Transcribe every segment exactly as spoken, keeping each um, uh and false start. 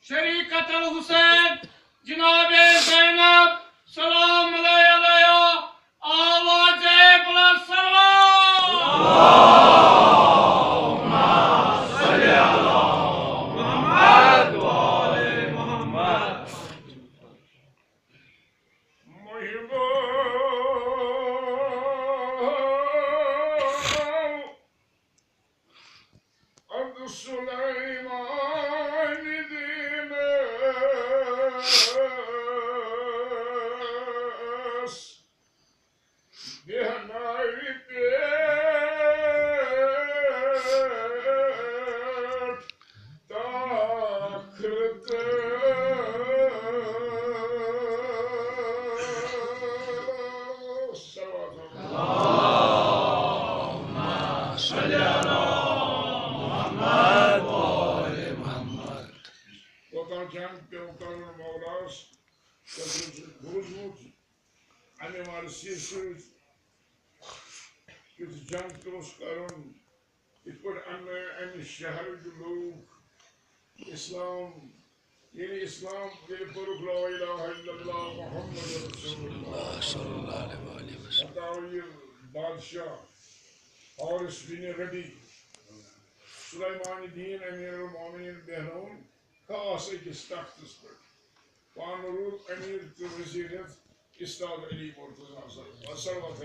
شریکت الحسین، جناب زینب، سلام اللہ علیہا، آواز بلند صلوات۔ محبو، عبد سلیمان دینس بیہناوِ پٮ۪ٹھ تخت۔ صلوات۔ اللهم صل على محمد وآل محمد۔ کوتاہ جنگ پیوٚو کرُن مولاہس، تۄہہِ چھُو بوٗزمُت، اَمہِ وارثی سۭتۍ کیُتھ جنگ پیوٚس کرُن، یِتھ پٲٹھۍ اَننٲے اَمہِ شہرٕکۍ لوٗکھ اِسلام، ییٚلہِ اِسلام، ییٚلہِ پوٚرُکھ لا الہ الا اللہ محمد رسول اللہ۔ صلی اللہ علیہ وآلہ وسلم۔ پتہٕ آو یہِ بادشاہ حارث بن ربیع، سلیمان دین امیر المومنین بیہنووُن خاص أکِس تختس پٮ۪ٹھ۔ پانہٕ روٗد امیر تہٕ وزیر ہٮ۪تھ استاد علی مرتضی صٲب۔ صلوات۔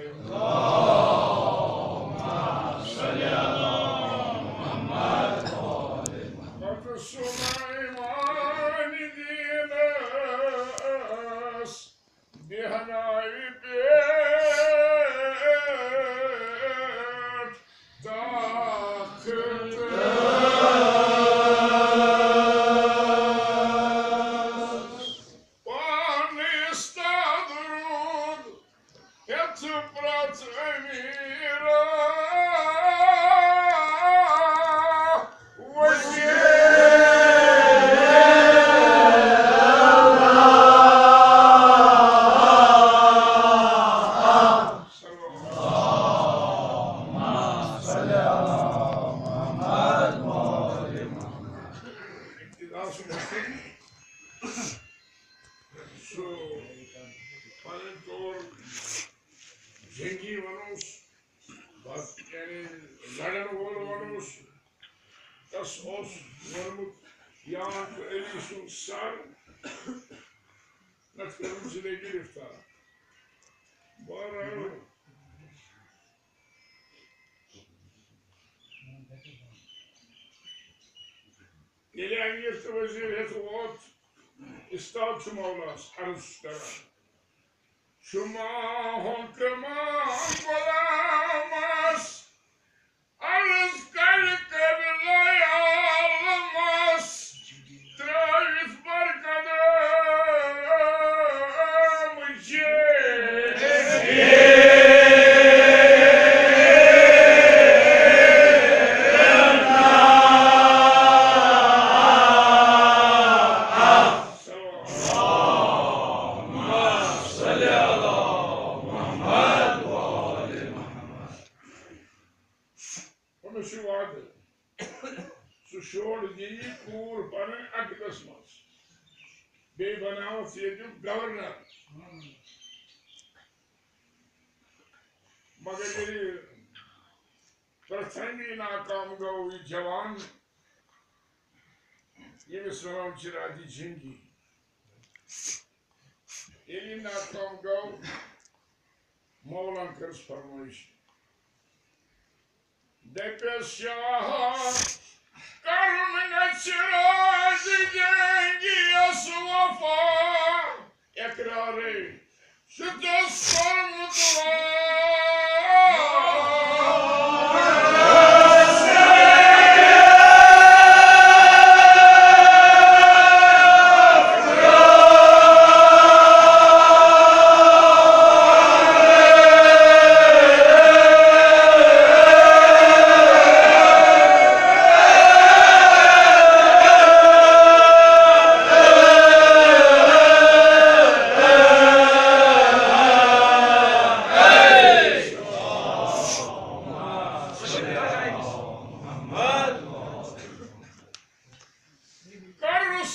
پتہٕ سلیمان دینس بیہناوِ پٮ۪ٹھ تخت۔ پانہٕ استاد روٗد ہٮ۪تھ پرٛٮ۪تھ أمیٖرا وزیر۔ سُہ پنٕنۍ طور جنگی ونوس، بس یعنی لڑن وول ونوس، تس اوس ووٚنمُت، یا تہٕ علی سُنٛد سر، نتہٕ کٔرٕن زندگی گرفتار۔ بہرحال، ییٚلہِ امیر تہٕ وزیر ہٮ۪تھ ووت، استاد چھُ مولاہس عرض کران، شما حکماں غلامس عرض کر قبلہ عالمس ترٲوِتھ بر قدم جے۔ أمِس چھُ وعدٕ، سُہ شوڑ دِیہِ کوٗر پنٕنۍ عقدس منٛز، بیٚیہِ بناوَتھ ییٚتیُک گورنر۔ مگر ییٚلہِ پرٛتھمی ناکام گوٚو، یہِ جوان، ییٚمِس وَنان چھِ رازِ جنگی، ییٚلہِ یہِ ناکام گوٚو، مولان کٔرٕس فرمٲیش، دَپٮ۪س، شاہ، کرُن گژھِ رازِ جنگی یَس وفا۔ اقرارے چھُتس کوٚرمُت وعدٕ۔ کٔرٕس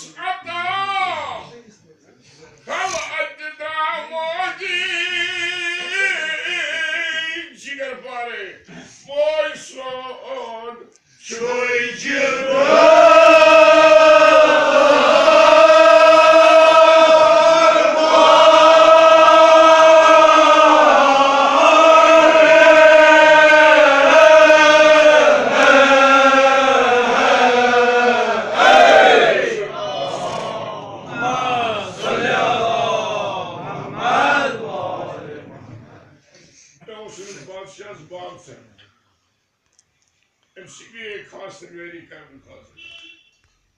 سویری کرنہٕ خٲطرٕ۔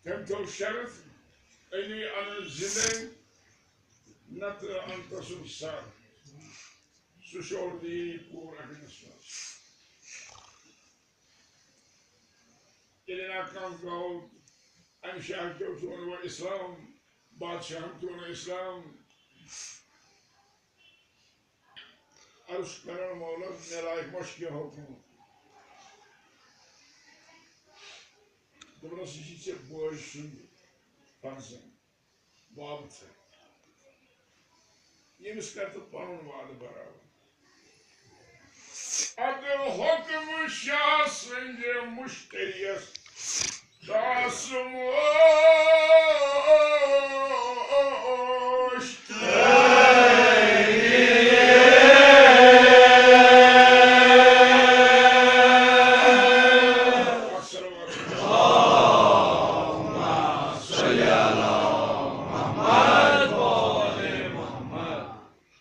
تٔمۍ تھوٚو شرط، علی اَنُن زِندَے، نتہٕ اَن تسُنٛد سر۔ سُہ شوٗر دِیہِ یہِ کوٗر اَگنَس منٛز۔ ییٚلہِ ناکام گوٚو، اَمہِ شہر کیو تھوٚو نہٕ وۄنۍ اِسلام، بادشاہن تھوٚو نہٕ اِسلام۔ عرض کرن مولس، مےٚ لایق مۄشکہِ حُکمُت۔ دوٚپنس، یہِ چھِ ژےٚ بٲے سُنٛد فرزند، بابہٕ ژٕ۔ ییٚمِس کر تہٕ پنُن وعدٕ برابر۔ ادٕ حُکم شاہ سٕنٛدِ مُشتریَس داسموش۔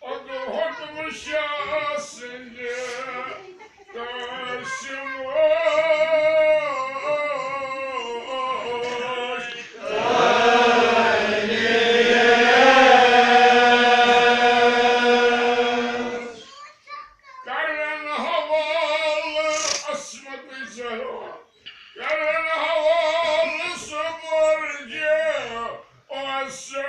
ادٕ حُکم شاہ سٕنٛدِ داسموش۔ کرن حوالہٕ عصمت زہرا، کرن حوالہٕ سُہ مرجع عصمت۔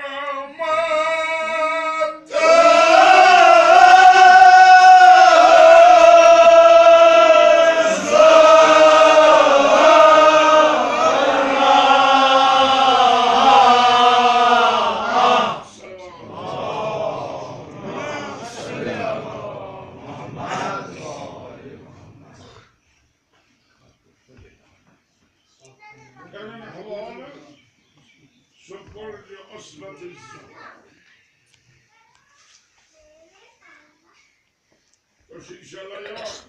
کرن حوالہٕ سُہ مرجع عصمت زہرا۔ تۄہہِ چھُ انشاءاللہ یاد۔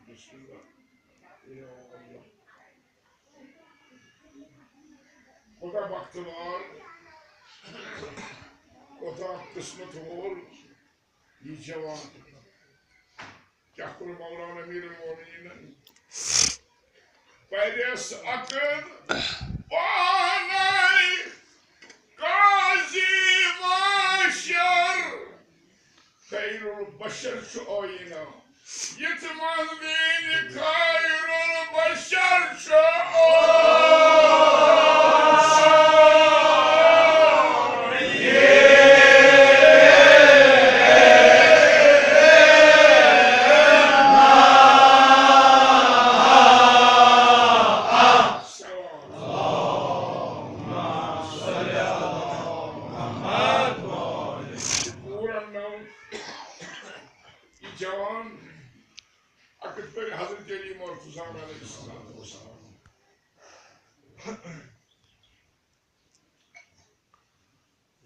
بسم اللہ۔ یا اللہ۔ کوتاہ بختوار، کوتاہ قسمت وول یہِ جوان۔ کیٛاہ کوٚر مولانا امیر المومنینن؟ پرٮ۪س عقد پانے قاضی محشر۔ خیر البشر چھُ ٲییٖنہ، یتھ منٛز دین خیر البشر چھُ ٲییٖنہ۔ پوٗرٕ ناو، یہِ جوان اَکھ یِتھ پٲٹھۍ حضرت علی مرتضیٰ علیہ السلام۔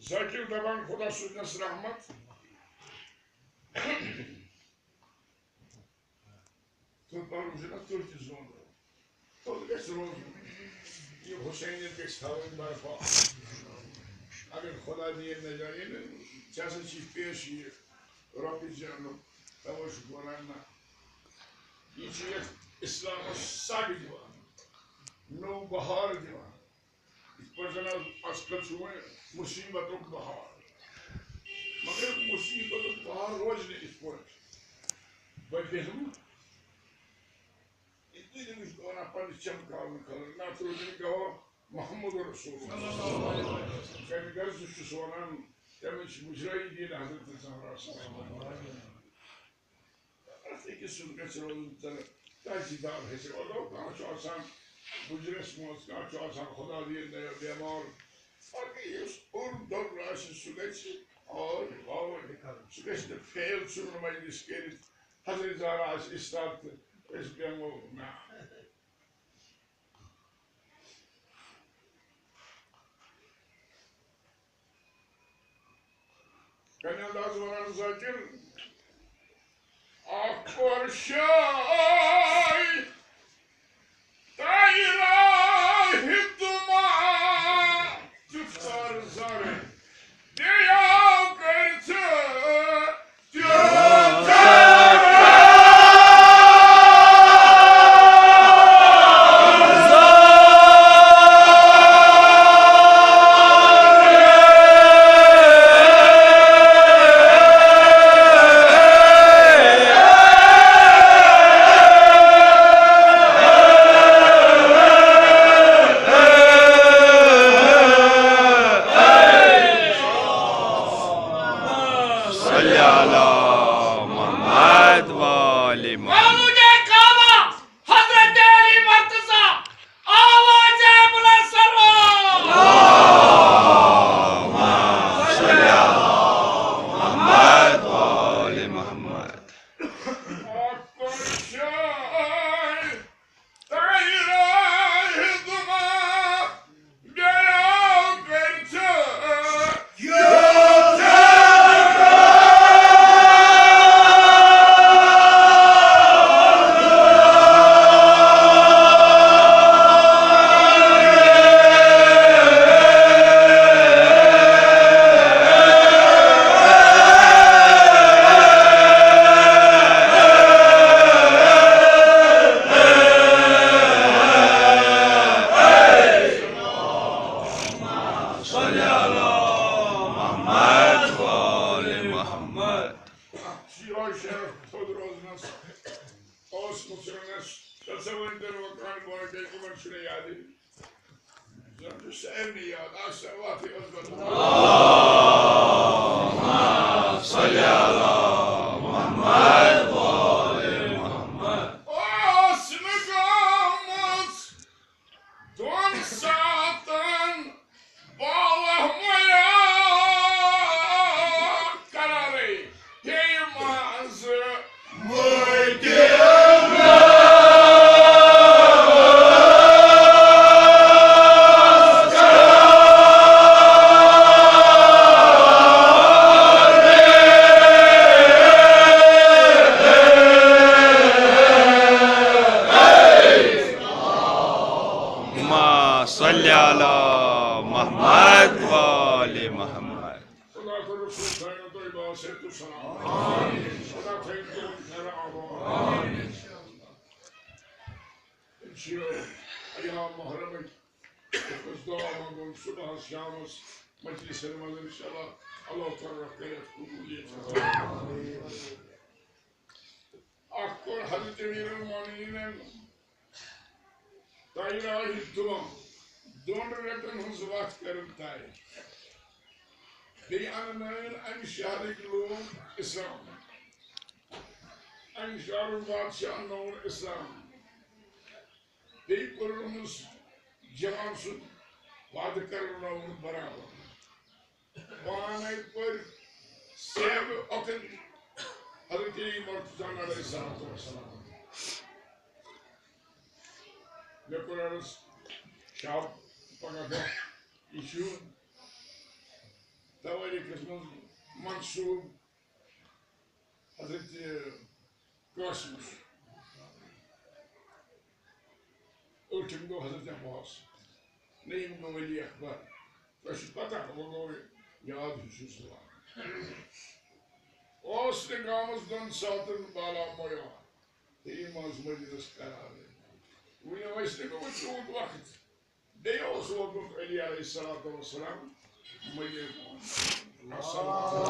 ذاکر دپان، خدا سوٗزنَس رحمت۔ تہٕ پَرُن چھُنہ تُہۍ تہِ زوٗن۔ تُہۍ گژھِ روزُن۔ یہِ حسینیت گژھِ تھاوٕنۍ برپا۔ اگر خدا دِیِن نجات، یعنی ژےٚ ہسا چھی پیش یہِ رۄپیہِ زینُن، توے چھُ وَنان نہ۔ یہِ چھُ یَتھ اِسلامَس سَگ دِوان، نوٚو بہار دِوان۔ یِتھ پٲٹھۍ زَن آز، آز کل چھُ وۄنۍ مُصیٖبتُک بہار، مگر مُصیٖبتُک بہار روزِ نہٕ یِتھ پٲٹھۍ۔ وۄنۍ بیٚہمہٕ یہِ دِلہِ نِش دوران پننِس چمکاونہٕ خٲطرٕ، نتہٕ روزِ نہٕ گواہ محمد رسول اللہ۔ کمہِ غرضہٕ چھُس ونان، تمِچ مُجرٲیی دِیِن حضرت زہرا صلی اللہ علیہ وسلم۔ پرٛٮ۪تھ أکِس سُنٛد گژھِ روزُن تہٕ تجزیہ دار حیثیت۔ اورٕ کانٛہہ چھُ آسان بُجرَس منٛز، کانٛہہ چھُ آسان خۄدا دِیِن نَیو بٮ۪مار۔ پَتہٕ یُس اوٚن دوٚر آسہِ، سُہ گژھِ آوٕرۍ واوٕرۍ، سُہ گژھِ نہٕ فیل ژھٕنُن مجلس کٔرِتھ۔ حضرت زہرا آسہِ اِستاد تہٕ أسۍ بیٚہمو نہ۔ کمہِ انداز ونان ذاکر؟ اکھ پرشے تیرا ہتما، تیُتھ کر زر دریاو کٔرِتھ۔ وآل محمد۔ مولود کعبہ حضرت علی مرتضی، آواز بلند سلام۔ محمد وآل محمد۔ صلی علی محمد و آل محمد۔ شیرو شیخ تھوٚد روزنس اوس مُسرنس تصوُرن وقان باقی تِمن چھُنہٕ یادٕے۔ زن چھُ سارنٕے یاد، اکھ سا وقتٕے اوس بدل۔ صلی علی محمد و آل محمد۔ اوس نہٕ گوٚمُت دۄن ساعتن بالا میا قرارے۔ ہے منٛز مدینہ۔ اللهم صل على محمد وآل محمد۔ خدا تہٕ رسول تھٲیِن تۄہہِ باصحت و سلامت۔ خدا تھٲیِن تُہُنٛد خیر آباد۔ أسۍ چھِ ایام محرمٕکۍ، یَتھ منٛز دعا منٛگُن صُبحس شامس مجلسن منٛز، انشاءاللہ، اللہ تعالیٰ کَرِ اَتھ قبوٗلیت۔ اَکھ کوٚر حضرت امیر المومنینن تۄہہِ راہہِ دُعا، دۄن رٮ۪تن ہٕنٛز وَتھ کٔرٕن طے۔ بیٚیہِ اَننٲوِن اَمہِ شہرٕکۍ لوٗکھ اِسلام۔ اَمہِ شہرُک بادشاہ اَننٲوُن اِسلام۔ بیٚیہِ کوٚرُن أمِس جوان سُنٛد وعدٕ کرناوُن برابر۔ پانے پٔرۍ سیب اوکن حضرت مرتضی علیہ الصلوۃ والسلام۔ مےٚ کوٚر عرض، شاہ پگاہ دۄہ یہِ چھُ توٲریٖخس منٛز منسوٗب حضرت قاسمس۔ ٲٹھِم گوٚو حضرت عباس، نٔیِم گوٚو علی اکبر۔ تۄہہِ چھُ پتہ، وۄنۍ گوٚو یاد ہیوٗ چھُس یِوان۔ اوس نہٕ گامس دۄن ساعتن بالا مویا، تہٕ یِم آز مجلس قرار۔ وۄنۍ ٲسۍ نہٕ گوٚمُت تیوٗت وقت۔ بیٚیہِ اوس ووتمُت علی علیہ الصلوۃ والسلام مدینہ۔ السلام۔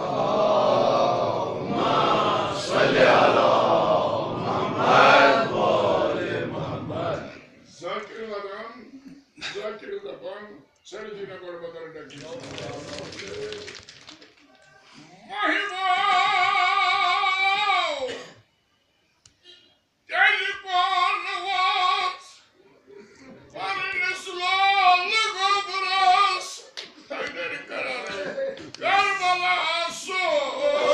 ذاکر ودان، ذاکر دپان، سر جی نہ گۄڈٕ بدل ڈگی۔ مہمان۔ تیٚلہِ کون ووت پننِس لول گوبرس حیدر کرن کربلا سوز۔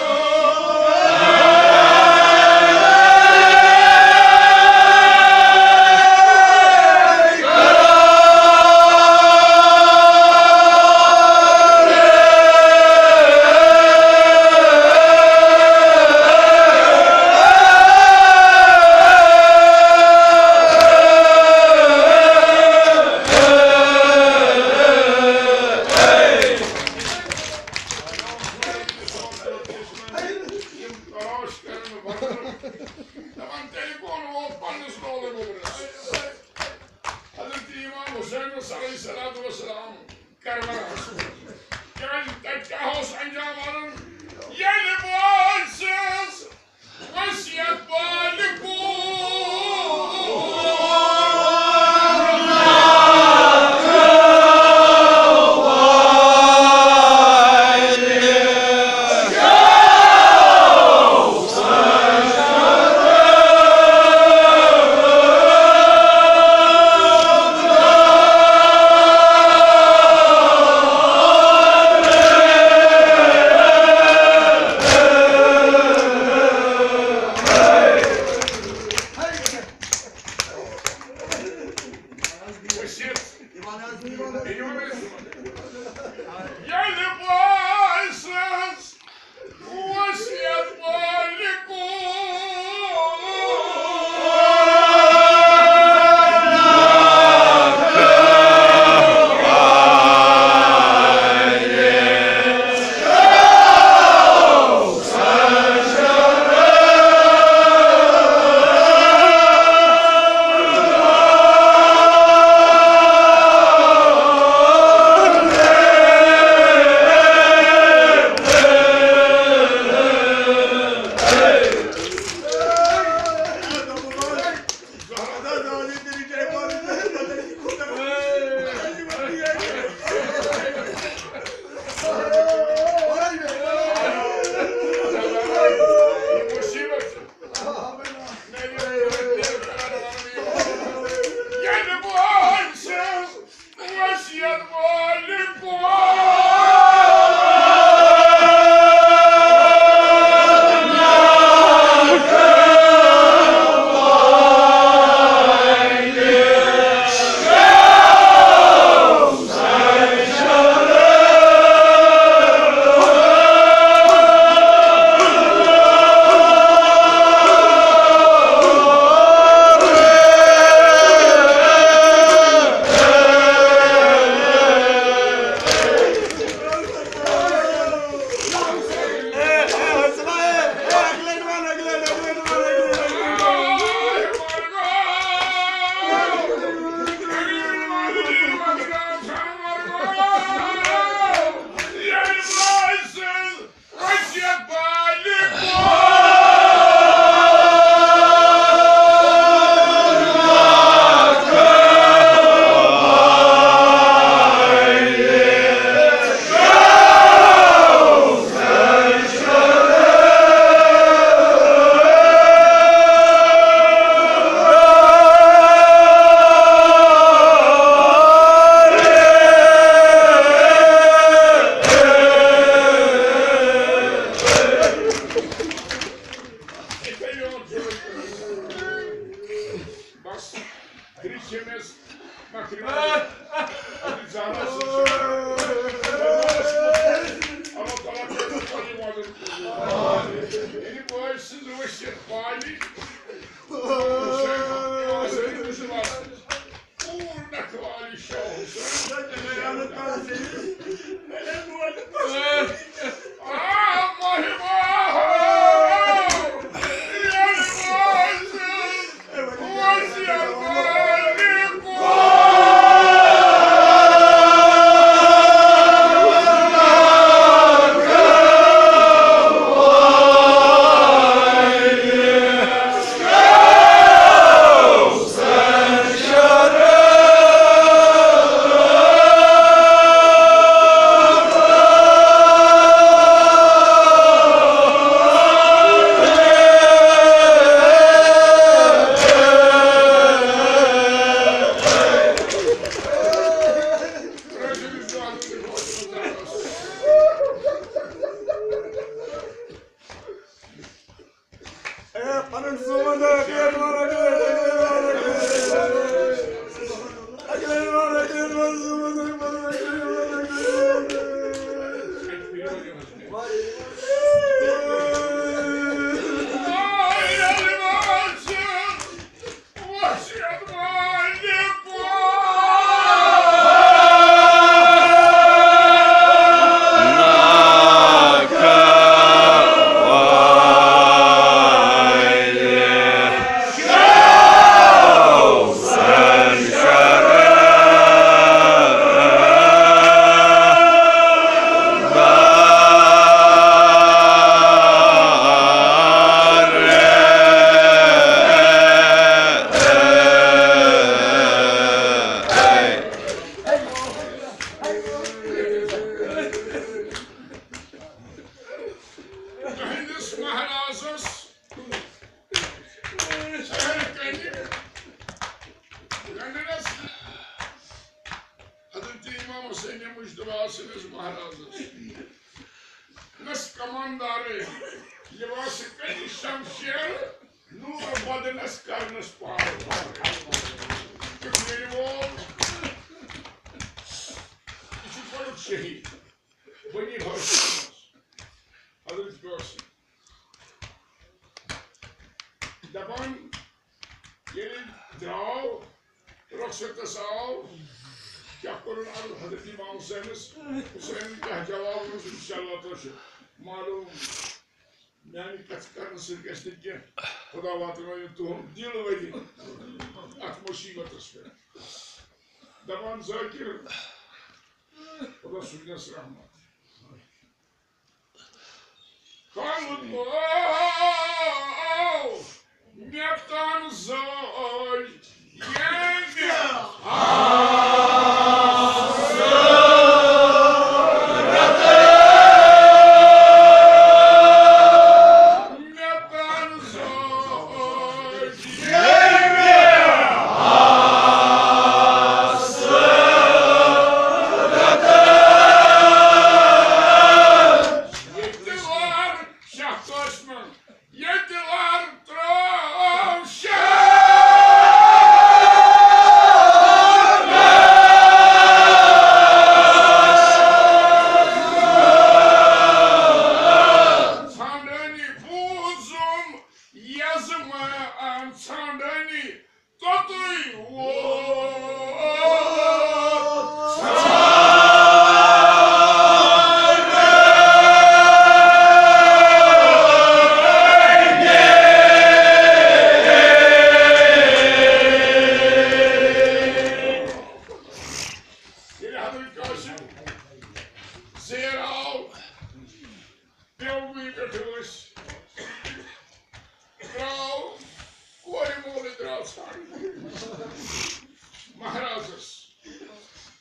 چھِ مےٚ مکرِ حضرت زہرا سٕنٛز۔ اللہ تعالیٰ کٔرِنو تۄہہِ یہِ وَزُن قبوٗل۔ یعنی بٲے سٕنٛز ؤسِیت پالہِ حسین حسین مُجتبیٰ سٕنٛز۔ پوٗرٕ نکھٕ والہِ شاہ حسین۔ آ، مہمان۔ تُہٕنٛدِس مہرازس سہل کنہِ لندنس حضرت امام حسین مجتبیٰ سٕنٛدِس مہرازس نس کماندارے لباس کنہِ شمشیر نور بدنس کرنس پار۔ تہٕ میٛانہِ وول، یہِ چھُ گۄڈٕنیُک شہیٖد۔ بنی ہاشم حضرت قاسم دپان، ییٚلہِ درٛاو، رۄخصتس آو، کیٛاہ کوٚرُن عرض حضرت امام حسینس؟ حسینن کیٛاہ جواب اوس؟ انشاءاللہ تۄہہِ چھُ معلوم۔ میٛانہِ کتھٕ کرنہٕ سۭتۍ گژھِ نہٕ کینٛہہ، خدا واتنٲوِن تُہُنٛد دِل ؤری اتھ مصیبتس پٮ۪ٹھ۔ دپان، ذاکر، خدا سوٗزنس رحمت۔ خالد گوٚو مےٚ تن زٲج ییٚمہِ آسہٕ۔ مےٚ تن زٲج ییٚمہِ آسہٕ۔ ییٚتہِ وار شاہ قٲسمَن، ییٚتہِ وار ترٛٲو شاہ۔ ژھانٛڈٲنی بوٗزُم یزمہٕ ژھانٛڈٲنی توٚتُے ووت۔ ییٚلہِ حضرت قاسم زیر آو، پیوٚوٕے پٮ۪ٹھ ٲسۍ۔ درٛاو، کورِ مولٕے درٛاو ژھانٛڈنہِ مہرازس۔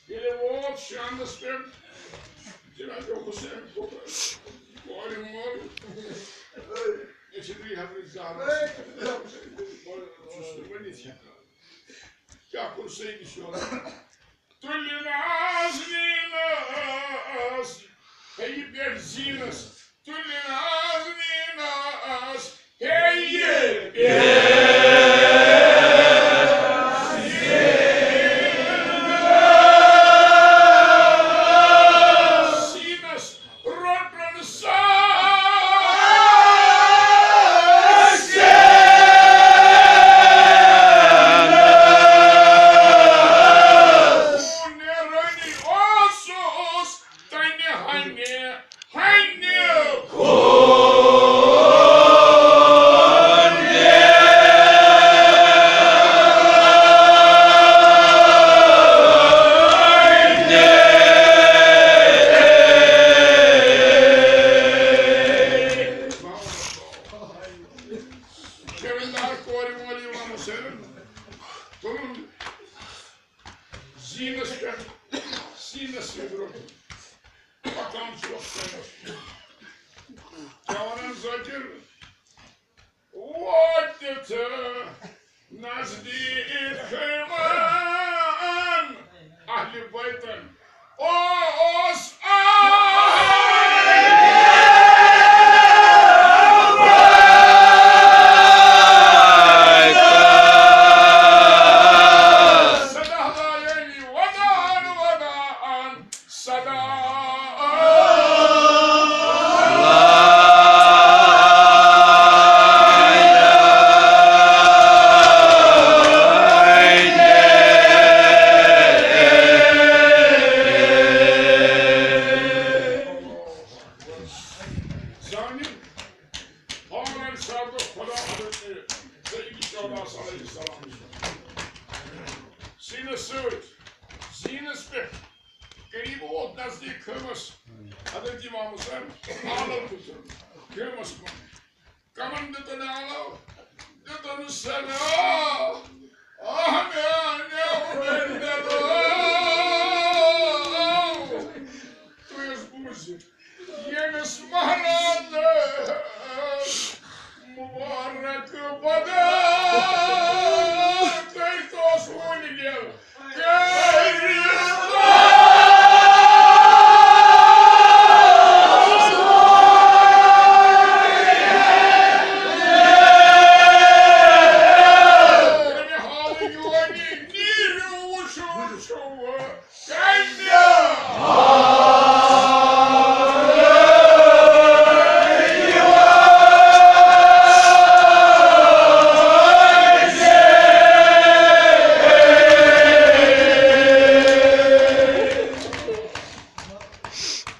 ییٚلہِ ووت شاندس پٮ۪ٹھ، جناب حسین کوٚر کورِ مول، مےٚ چھِ بیٚیہِ حضرت زہرا سۭتۍ۔ بہٕ چھُس نہٕ ؤنِتھ ہٮ۪کان۔ کیٛاہ کوٚر سیدِ شورا؟ تُلہِ نازنینس، ہے یہِ پٮ۪ٹھ زیٖنس، تُلہِ نازنینس، ہے یہِ پٮ۪ٹھ زیٖنس۔ کورِ مول امام حسینن تُلُن زیٖنس پٮ۪ٹھ، سیٖنس سۭتۍ روٚٹُن۔ پکان چھُ وقتس۔ کیٛاہ وَنان ذٲکِر؟ ووت تہِ ژٕ نزدیٖک خیمن اہلِ بیتن۔ او اوس آ سدا لایلی ودان ودان سدا۔ زانہِ پانہٕ ساتہٕ خدا حضرت سیدی شہداء علیہ السلام سیٖنَس سۭتۍ، زیٖنَس پٮ۪ٹھ قریب ووت نزدیٖک خٲمَس حضرت امام حسین آلو دیُتُن خٲمَس کُن۔ کمن دیُتُن آلو؟ دیُتُن سلام۔ آہ میانیو بندو، تُہۍ ٲسۍ بوٗزِتھ ییٚمِس مہراز مبارک بدل کٔرۍ توس وُنہِ گٮ۪ل۔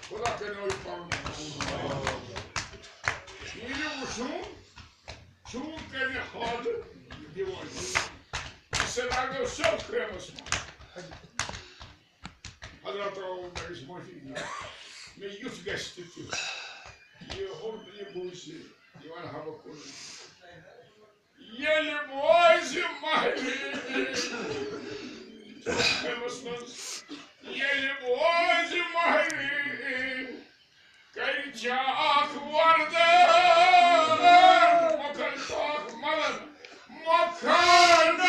خدا کَرِ نٲوِتھ پَنُن۔ ییٚلہِ وٕچھُن، چون کَرِ حال دِوان۔ صدا گوٚو سیوٚد خیمَس منٛز۔ حضرت آو مےٚ گژھِ معٲفی دِنۍ۔ مےٚ یُتھ گژھِ تہِ تیُتھ۔ یہِ اوٚن، یہِ بوٗزِ، یہِ وَنہٕ ہا بہٕ کُنُے۔ ییٚلہِ بوزِ مہرِنۍ، خیمَس منٛز، ییٚلہِ بوزِ مہرِنۍ، کَرِ چاکھ وَردَن، مۄکھَن چاکھ مَلَن، مۄکھَن۔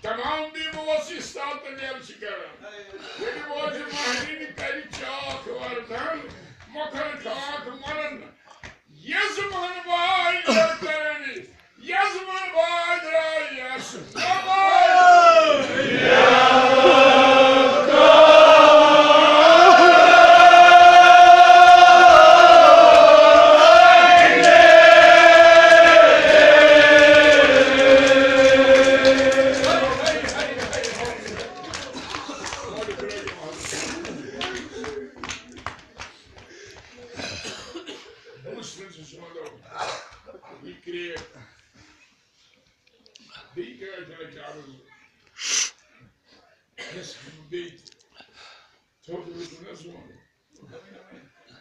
تمام بیمو وسیع ساتن یل شکرن۔ ییٚلہِ وٲتۍ مہرِنۍ کَرِ چاکھ وردن، مۄکھن چاکھ مَلَن۔ یزمان باے درکرنی، یزمان باے درایس۔ بیٚیہِ کیٛاہ، بیٚیہِ کیٛاہ، کیٛاہ، کیٛاہ عرض؟ یۄس بیٚیہِ تہِ تھوٚد روٗدُن حظ ووٚن۔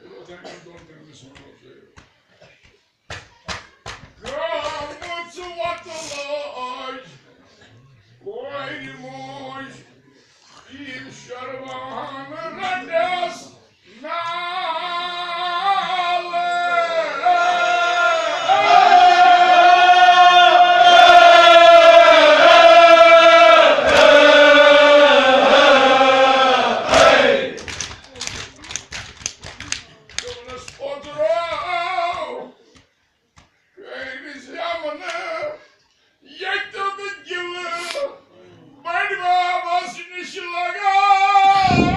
روزان یِم دۄن ترٛٮ۪ن قٕسمَن منٛز گٔیو۔ گٔمٕژ وۄتلٲے کورِ موج، یِم شربان رَٹٮ۪س نالہٕ۔ دوٚپنَس، اوترٕ آو کٲنِس یَمنہٕ ییٚتہِ نہٕ گِلہٕ بٔڈۍ بابَس نِش لگان۔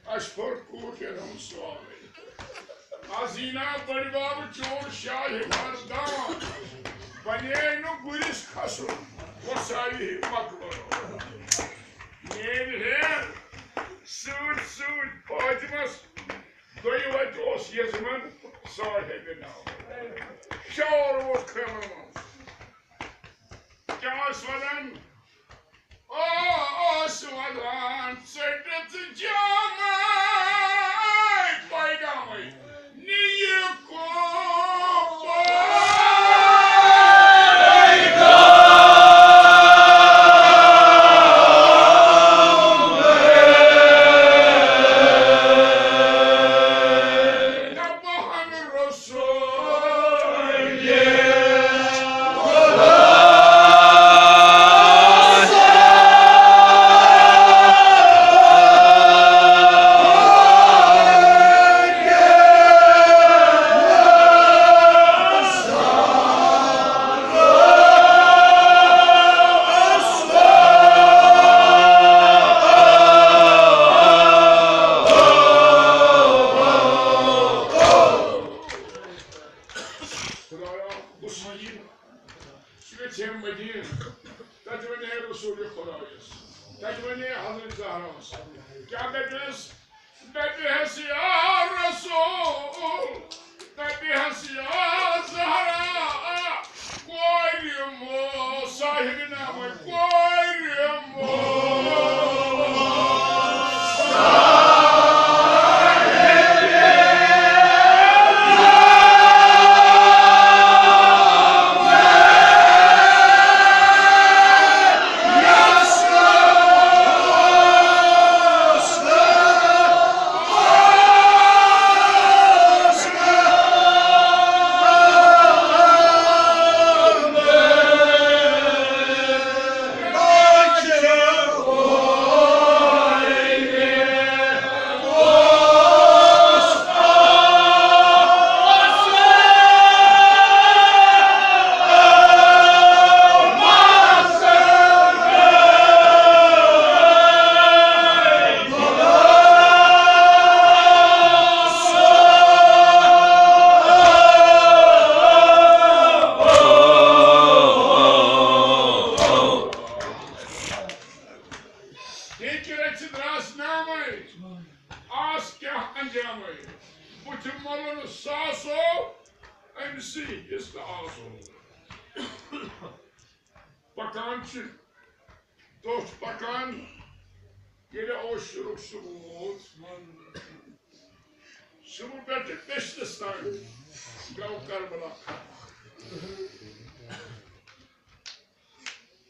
اَسہِ پوٚر کوٗر کیٛاہ دَپُن سورُے۔ آ زیٖنا بٔڈِ بَب چون شاہہِ مردان، وۄنۍ یی نہٕ گُرِس کھسُن، وۄنۍ ساوِ ہے مۄکلو۔ میٛٲنۍ ہیر سۭتۍ سۭتۍ فاطمس دوٚیہِ وَتہِ اوس یزمن صاحب ناو۔ شور اوس کھرٛمن منٛز۔ کیٛاہ ٲسۍ وَنان؟ آ، ٲسۍ وَنان ژٔٹِتھ جامے پیغامے۔ نِیہِ کو خدایا، بہٕ چھُس یہِ، سُہ گژھِ ہے مدیٖنہٕ۔ تَتہِ وَنے رسول خدایَس، تَتہِ وَنے حضرت زہراہَس۔ کیٛاہ دَپٮ۪س؟ دَپٮ۪س، یا رسول، دَپٮ۪س، یا زہرا، کورِ مو صاحب نامہ، کورِ مو۔ ییٚتہِ رَژھِ درٛاس نامَے، آس کیٛاہ انجامَے؟ بُتھِ مۄلُن ساسو، أمۍ سٕے حِصہٕ آسو۔ پکان چھِ، دۄہ چھُ پکان، ییٚلہِ اوس شُرُک صُبح ووت، صُبح پٮ۪ٹھٕ پیشنس تام گوٚو کربلا۔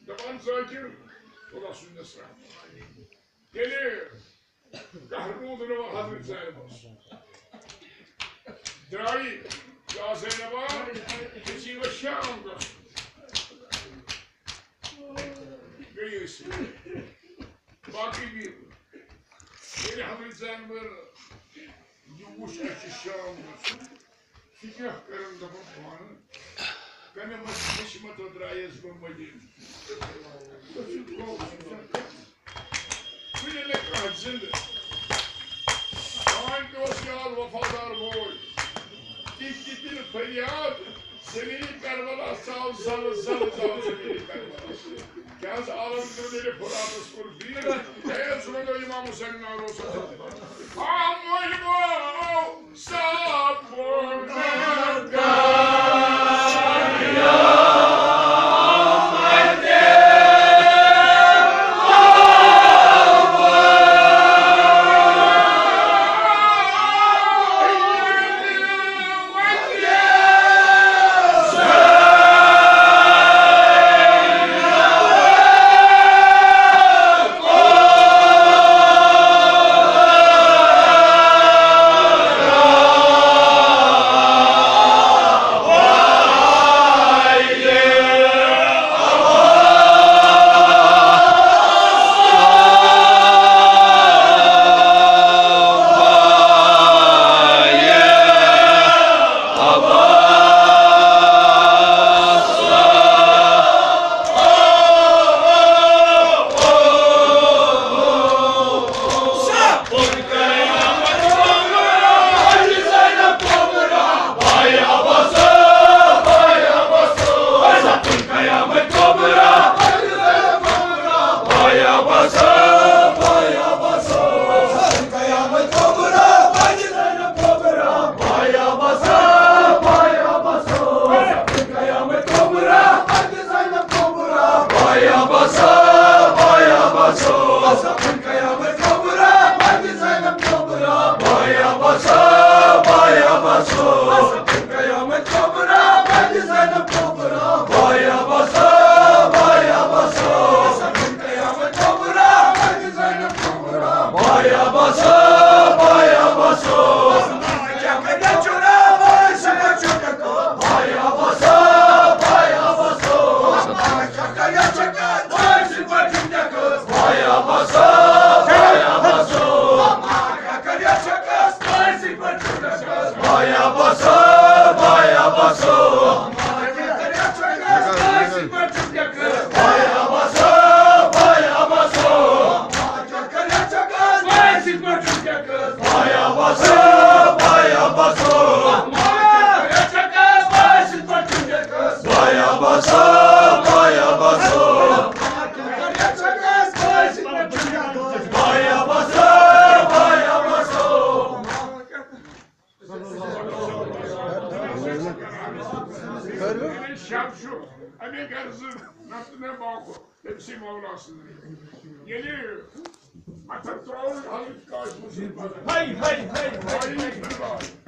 دپان ذاکر، خدا سُنٛد نصرت۔ ییٚلہِ گاہ روٗد نہٕ وۄنۍ حضرت زینبس۔ درٛایہِ، یا زینبا، ژےٚ چھُے وۄنۍ شام گژھُن۔ گٔیہِ أسۍ۔ باقٕے بیٖٹھ۔ ییٚلہِ حضرت زینبن یہِ وُچھ، اَسہِ چھُ شام گژھُن۔ ژٕ کیٛاہ کران دپان پانہٕ؟ کمہِ منٛز حکمت درٛایس بہٕ مدیٖنہٕ؟ کُنہِ نہٕ کانٛہہ زِندٕ۔ پانہٕ تہِ اوس یار وفادار بوے۔ تِتہِ تہِ دِل فریاد، زمینِ کربلا ژاو زلہٕ، زلہٕ ژاو زمینِ کربلا۔ کیٛازِ عالم دیو ییٚلہِ فراتس کوٚر بیٖر، ہے، سُہ ونیو امام حسین نارو سا۔ آ مُحبو، سب شب چھُ اَمے غرضہٕ نَتہٕ مےٚ موقعہٕ تٔمۍ سٕے مولا سٕنٛدِ۔ ییٚلہِ پتھر ترٛووُن حضرت کاشف۔ ہاے، ہاے، ہاے، ہاے، ہاے۔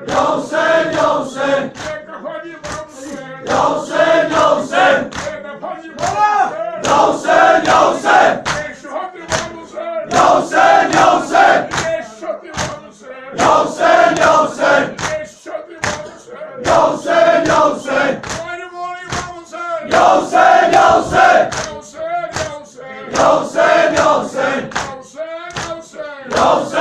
Ya Hüseyin, ya Hüseyin. Ya Hüseyin, ya Hüseyin. Ya Hüseyin, ya Hüseyin. Ya Hüseyin, ya Hüseyin. Ya Hüseyin, ya Hüseyin. Ya Hüseyin, ya Hüseyin. Ya Hüseyin, ya Hüseyin. Ya Hüseyin, ya Hüseyin. Ya Hüseyin, ya Hüseyin.